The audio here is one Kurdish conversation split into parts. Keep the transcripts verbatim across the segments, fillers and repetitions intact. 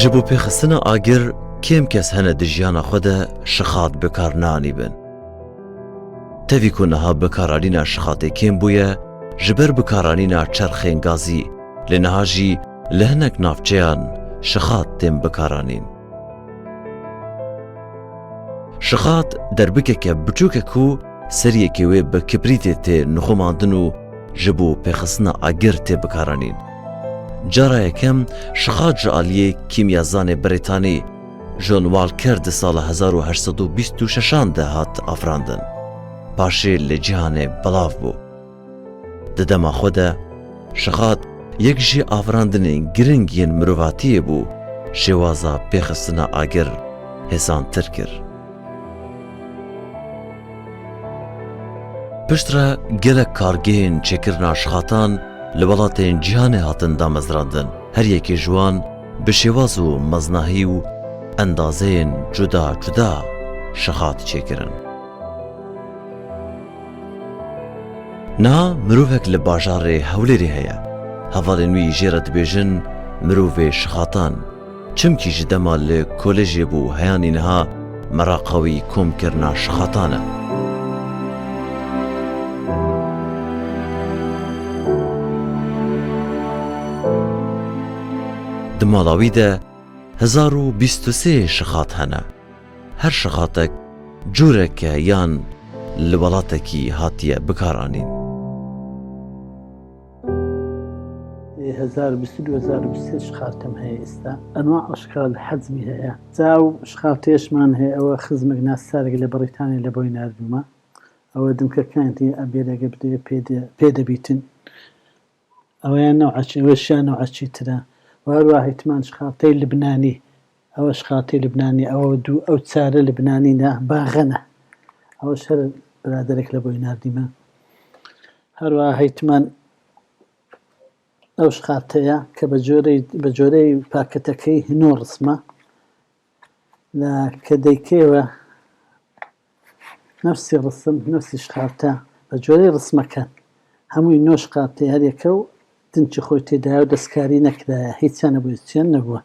Ji bo pêxistina agir kêm kes hene di jiyana xwe de şixat bi kar neanîbin. Tevî ku niha bikaranîna şixatê kêm bûye, ji ber bikaranîna çerxên gazî, lê niha jî li hinek navçeyan şixat tên bikaranîn. Şixat derbikeke biçûk e ku seriyekê wê bi kibrîtê tê nixumandin û ji bo pêxistina agir tê bikaranîn. Cara yekem şixat ji aliyê kîmyazanê Brîtanî John Walker di sala hezar û heşt sed û bîst û şeşan de hat afirandin. Paşê li cîhanê belav bû. Di dema xwe de şixat yek ji afirandinên giring yên mirovatiyê bû, şêwaza pêxistina agir hêsantir kir. Piştre gelek kargehên çêkirina şixatan li welatên cîhanê hatin damezrandin. Her yekê ji wan bi şêwaz û meznahî û endazeyên cuda cuda şixat çêkirin. Niha mirovek li bajarê Hewlêrê heye. Hevalên wî jê re dibêjin mirovê şixatan. Çimkî ji dema li kolejê bû heyanî niha meraqa wî komkirina şixatan e. Di mala wî de hezar û bîst û sê şixat hene. Her şixatek cûrek e yan li welatekî hatiye bikaranîn. Hezar û bîst û du hezar û bîst û sê şixatim heye êsta. Enwa eşkal hezmî heye. Zaw şixatêşman heye, ew xizmek nasarek li Brîtanî li boy nardûma. Ew dimkekan tî ebêrege bidê pêde, pêde bîtin. Ew ya new'a çi, ew şiya new'a çîtir e. Û her wa heytman şixatey Libnanî. Ew şixatey Libnanî, ew du, ew çare Libnanî ne, baxe ne. Ew şer biraderek li boy nardî me. Her wa heytman ew şixateya ke bi corey, bi corey paketekey hino risma. Lê ke deykê we nefsî risim, nefsî şixarte, bi corê rismeke hemûyî no şixarte her yeke û din çi xwe tê daye û destkarî nekiraye, hîç ya nebûye, çi ya nebûye.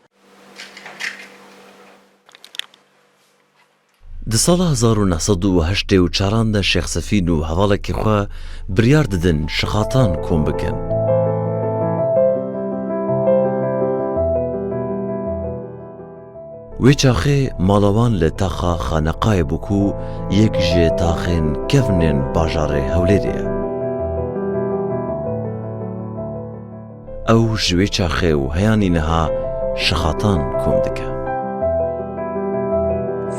Di sala hezar û neh sed û heştê û çaran de Şêx Sefîn û hevalekî xwe biryar didin şixatan kom bikin. Wê çaxê mala wan li taxa Xaneqayê bû ku yek ji taxên kevnên bajarê Hewlêrê ye. Ew ji wê çaxê û heyanî niha şixatan kom dike.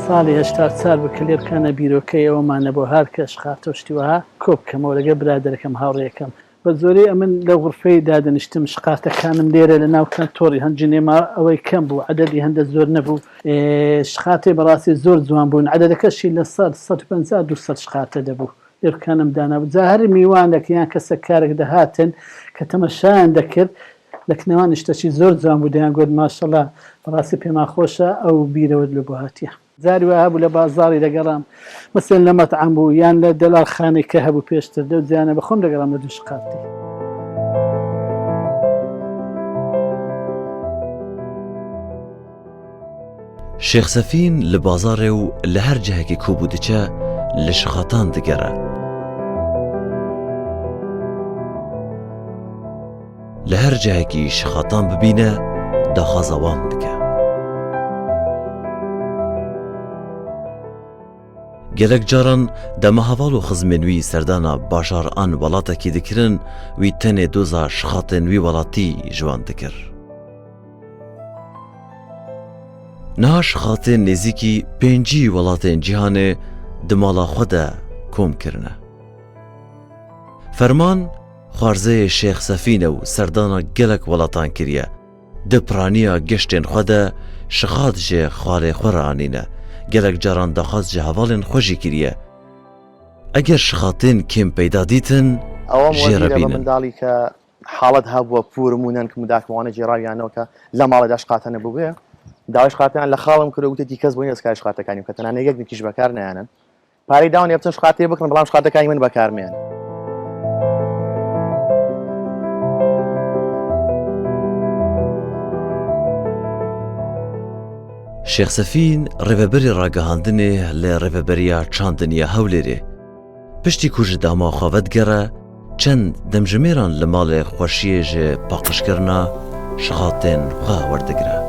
Salê heşta û çar bi kilêrkane bîrokeyê ew mane bo her kes şixate û ştî wiha kop kem û lege biraderekem hawrêyekem. Bi zorê em in li xurfeyê dadiniştim, şixatekanim lêre li nav kantorê hin cinê ma ewey kem bû, ededî hinde zor nebû. Ê, şixatê bi rastî zor ciwan bûn. Ededeke şî li sed, sed û penzeh, du sed şixate de bû. Lêrkanim dana bû. Ca her mîwanek yan kesek karek dihatin, ke temeşayan dekir, leknewan îşte şî zor ciwan bû, deyan got, maşallah, bi rastî pê ma xweş e, ew bîre wed li bo hatiye. Carî we hebû li bazarî degeram, meselen li met'em bû, yan li delalxanê ke hebû pêştir, dew ciyane bi xwe degeram li du şixatî. Şêx Sefîn li bazarê û li her cihekî ku bû diçe, li şixatan digere. Li her cihekî şixatan bibîne, daxwaza wan dike. Gelek caran dema heval û xizmên wî serdana bajar an welatekî dikirin, wî tenê doza şixatên wî welatî ji wan dikir. Niha şixatên nêzîkî pêncî welatên cîhanê di mala xwe de kom kirine. Ferman xwarzeyê Şêx Sefîn e û serdana gelek welatan kiriye. Di piraniya geştên xwe de şixat ji xwarê xwe re anîne. Gelek caran daxwaz ji hevalên xwe jî kiriye. Eger şixatên kêm peyda dîtin, ئەوەم jê re وەبیرە بە bînin. منداڵی کە حاڵەت هەبووە پوورم و نەنکم و داکمەوانە جێراویانەوە کە لە ماڵێدا شقاتە نەبووێ. داوای شقاتیان لە خاڵم کرد و گوتێتی کەس بۆ نیە دەستکاری شقاتەکانی بکە، تەنانە یەک نکیش بەکار نایەنن. پارەی داون یە بچن شقاتێ بکڕن، بەڵام شقاتەکانی من بەکار مێن. Şêx Sefîn, rêveberê ragihandinê li Rêveberiya Çandin ya Hewlêrê, piştî ku ji dama xwe vedigere, çend demjimêran li malê xweşiyê ji paqijkirina şixatên xwe werdigire.